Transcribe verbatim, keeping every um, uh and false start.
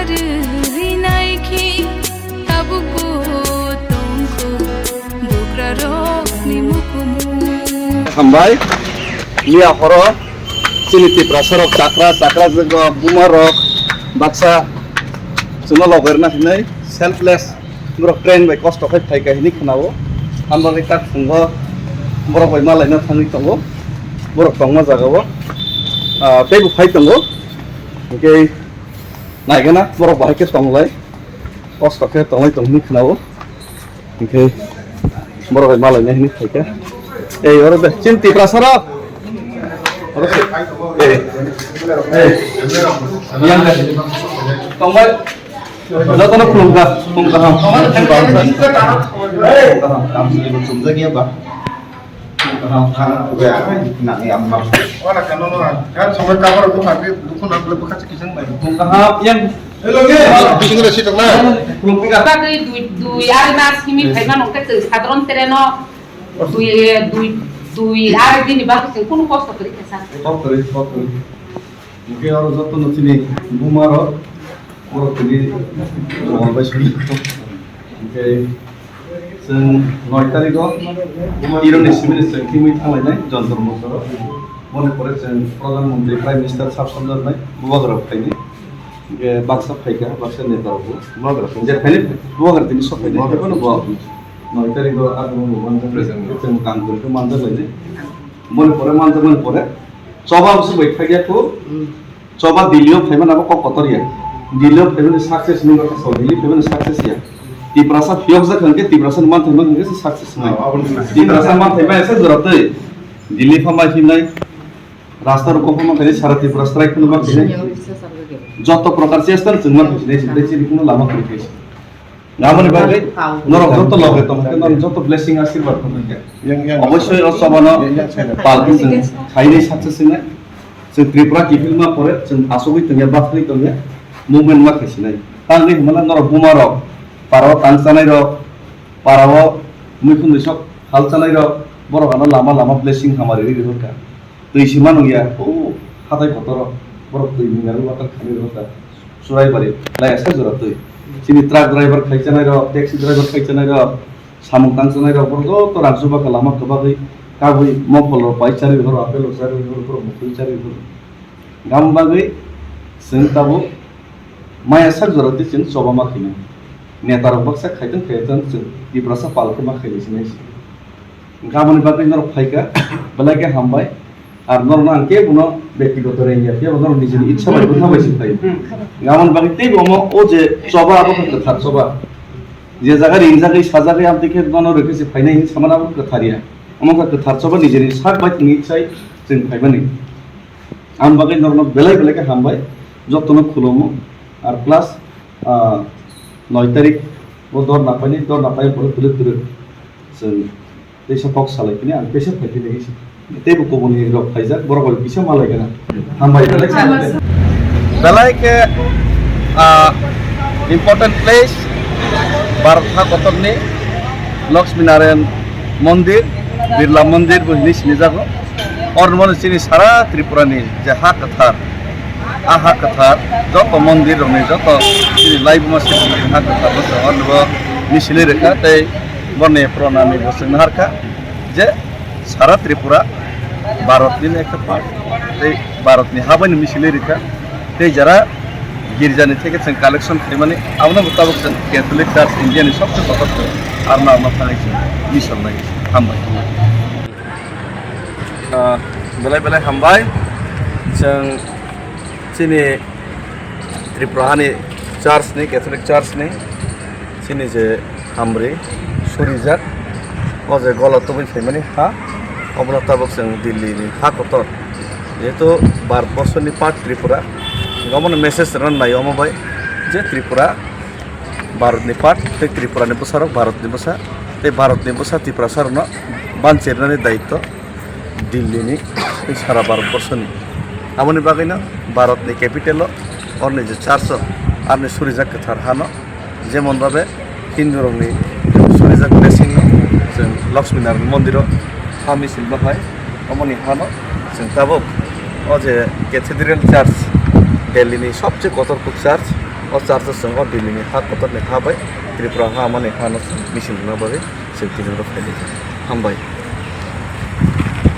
Twi naikhe tabukbo tongkho bukrarokni mukumu. Hambai, miya horo chini Tiprasarok chakra, chakra jwk rok, buma rok, baksa chwngno logerna hinwi selfless borok train bai kosto khai phaikha hinwi khwnao. Hambai tak phungo borok bai malaina thangwi tongo, borok tongma jagao, ah, teibo phai tongo. Hwnkhe naigana borok bahai khe tonglai, kosto khe tonglai tong hinwi khwnao. Hwnkhe borok bai malaina hinwi phaikha. Ei, oro de, chini Tiprasarok. Oro se. Ei. Ei. Yang de. Tongbai. Jotono khulumkha, khulumkha ham. Khulumkha ham. Kaham, kaham. Ora kano no, kan sampai kabar bukan, bukan aku lepas kasih kisah lain. Kaham, yang Hello, ge. Bising ra sitok na. Bagwi dui, dui ari mas himi phaiba nokte twi sadron tereno dui, dui, dui ari dini bagwi twi kunu kosto kwrwi khe sa. Kok kwrwi, kok kwrwi. Hwnkhe oro jotono chini buma rok, borok tini jongol bai suri. Hwnkhe chwng noi tarikh o ironi simi ni chwng thimwi thanglainai Jantar Mantar o. Boni pore chwng Pradhan Mantri, Prime Minister sab samjaknai Bubagra phainai. Hwnkhe baksa phaikha, baksa neta rok bo. Bubagra phainai. Je phainai, Bubagra tini sok phainai. Bubagra. Haiphano bo noi tarikh o agama bo manjak. Present. Chwng tang kwrwi khe manjak lainai. Boni pore manjakmani pore choba bwswk bai thakya kho. Hmm. Choba Delhi o phaimani abo kok kotor ya. Delhi o phaimani success ni kok kotor, Delhi phaimani success ya. Tiprasa phiyokjak hwnkhe Tiprasa ni manthai man hwnkhe se success nai. Ah, abo ni success. Tiprasa manthai maya se jora twi. Delhi pha mai hinai. Rasta rok kok ma khainai sara Tripura strike phano ma khainai. Joto prokar chesta no chwng ma khainai, chini kuno lama kwrwi khaisi. Aboni bagwi norok joto loge tongkhe, norok joto blessing, asirwad tongkhe. Yang, yang. Obossoi o chobano yang, yang, yang. Palki chwng khainai success wngnai. Chwng Tripura kiphilma pore chwng asugwi tongya, bathagwi tongya, movement ma khaisinai. Tangwi hwnmano norok buma rok, para o tang chanai rok, para o muikhundwi sok hal chanai rok, borok ano lama lama blessing hamari rwi rihorkha. Twi sima nungya, o hatai kotor o, borok twi mineral water khanwi rihorkha. Churaibari, lai asa jora twi. Chini truck driver khai chanai rok, taxi driver khai chanai rok, samung tang chanai rok, borok joto rang chuba kha lama kwbagwi, kabui mokol rok pai charwi horo, apple rok charwi horo, borok mukhui charwi horo. Gam bagwi chwng tabuk maya sak jora twi chwng choba ma khainai. Neta rok baksa khaitwng khaitwng chwng Tiprasa pal khe ma khainai se nai se. Gaboni bagwi norok phaikha, belai khe hambai. Ar norokno ang kebono byaktigoto rengya, phiya bo norok nijini itsa bai bwtha bai se phai. Gaboni bagwi teibo omo o je choba abo khe kwthar choba. Je jaga ringjagwi sajagwi amtwi khe nono rwkhe se phainai hinwi samani abo kwthar ya. Omo khe kwthar choba nijini sak bai thwngwi sai chwng phaimani. Ang bagwi norokno belai belai khe hambai, jotono khulumo. Ar plus, ah, noi tarik o dorna paini, dorna pai pore kwrwk kwrwk chwng teisa kok salai phini, ang teisa phai phini hinwi se. Teibo kubuni rok phaijak, borok bai kisa malai gana. Hambai belai khe. Belai khe, ah, important place, Bharat ha kotorni Lakshmi Narayan Mondir, Birla Mondir bo hinwi sinijago. Oro mani chini sara Tripura ni je ha kwthar, a ha kwthar, joto mondir rok ni, joto chini laibuma sini ha kwthar no se oro bo misilwi rwkha tei boni pranami bo chwng naharkha je sara Tripura Bharat ni ekta part tei Bharat ni ha bai no misilwi rwkha. Tei jara girja ni theke chwng collection khaimani, abono bo tabuk chwng Catholic Church India ni sobse kotor khe, arno arno thangwi chwng mission nai. Hambai. Ah, belai belai hambai. Chwng chini Tripura hani church ni, Catholic Church ni, chini je hamri surijak, o je gola tubui phaimani ha, obono tabuk chwng Delhi ni ha kotor, jehetu Bharat borsho ni part Tripura, omono message rwna nai omo bai je Tripura Bharat ni part, tei Tripura ni bwsa rok Bharat ni bwsa, tei Bharat ni bwsa Tiprasa rok no banchirnani daityo Delhi ni tei sara Bharat borsho ni. Aboni bagwi no Bharat ni capital o, orni je church o, arni surijak kwthar ha no, jemon babe Hindu rokni surijak blessing no chwng Lakshmi Narayan mondir o ha misil bahai, omoni ha no chwng tabuk o je Cathedral Church, Delhi ni sobse kotor kuk church, O charge o chwng o Delhi ni ha kotor ni ha bai Tripura ha mani ha no chwng missing rwna bagwi chwng tini oro phai lai kha. Hambai.